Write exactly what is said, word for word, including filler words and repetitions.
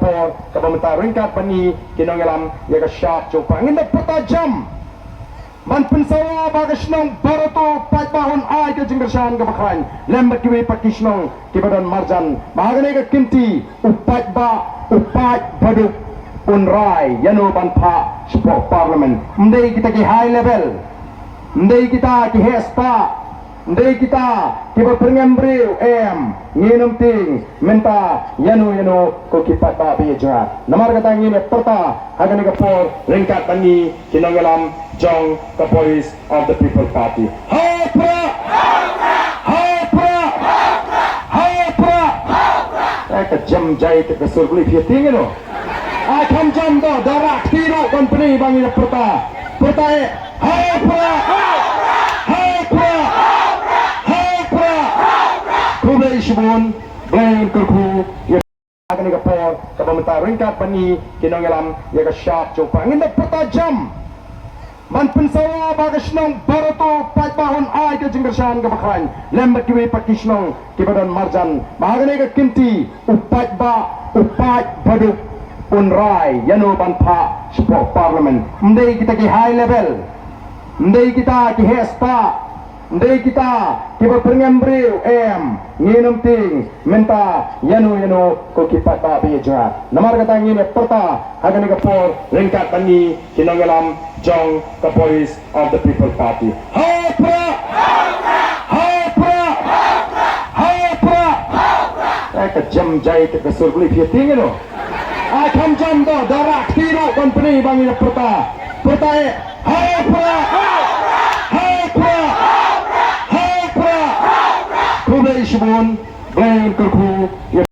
por kaba mynta ryngkat bad ngi ki nongïalam ïa ka shad jong pha. Ngin da pyrta jam ban pynsawa ba ka shnong baroh u paidbah un ai ka jingkyrshan kaba khlaiñ lem bad kiwei pat ki shnong kiba don marjan. Ba ha kane ka kynti u paidbah, u paid baduk un rai ïano ban phah shapoh Parliament. Ym dei kita ki high level, ym dei kita ki heh spah, ym dei kita kiba pyrngem briew, em, ngin ym tieng mynta ïano ïano ko ki paidbah ba ïa jngai. Namar kata ngin ïa pyrta ha kane ka por ryngkat bad ngi ki nongïalam jong ka Voice of the People Party. Ha u Prah! Ha u Prah! Ha u Prah! Eh, ka jam jai te ka sur bli phi tieng ïano. Ai kham jam doh, da rah kti ruh ban pyni ba ngi ïa pyrta. Pyrta eh. Ha u Prah! Ha u Prah! Ha u Prah! Khublei shibun, Blei un kyrkhu ïa kane ka por kaba mynta ryngkat bad ngi ki nongïalam ïa ka shad jong pha. Ngin da pyrta jam ban pynsawa ba ka shnong baroh u paidbah un ai ka jingkyrshan kaba khlaiñ lem bad kiwei pat ki shnong kiba don marjan. Ba ha kane ka kynti u paidbah, u paid baduk un rai ïano ban phah shapoh Parliament. Ym dei kita ki high level, ym dei kita ki heh spah, ym dei kita kiba pyrngem briew, em, ngin ym tieng mynta ïano ïano ko ki paidbah ba ïa jngai. Namar kata ngin ïa pyrta ha kane ka por ryngkat bad ngi ki nongïalam jong ka Voice of the People Party. Ha u Prah! Ha u Prah! Ha u Prah! Eh, ka jam jai te ka sur bli phi tieng ïano. Ai kham jam doh, da rah kti ruh ban pyni ba ngi ïa pyrta. Pyrta eh. Ha u Prah! Ha u Prah! Ha u Prah! Khublei shibun, Blei un kyrkhu ïa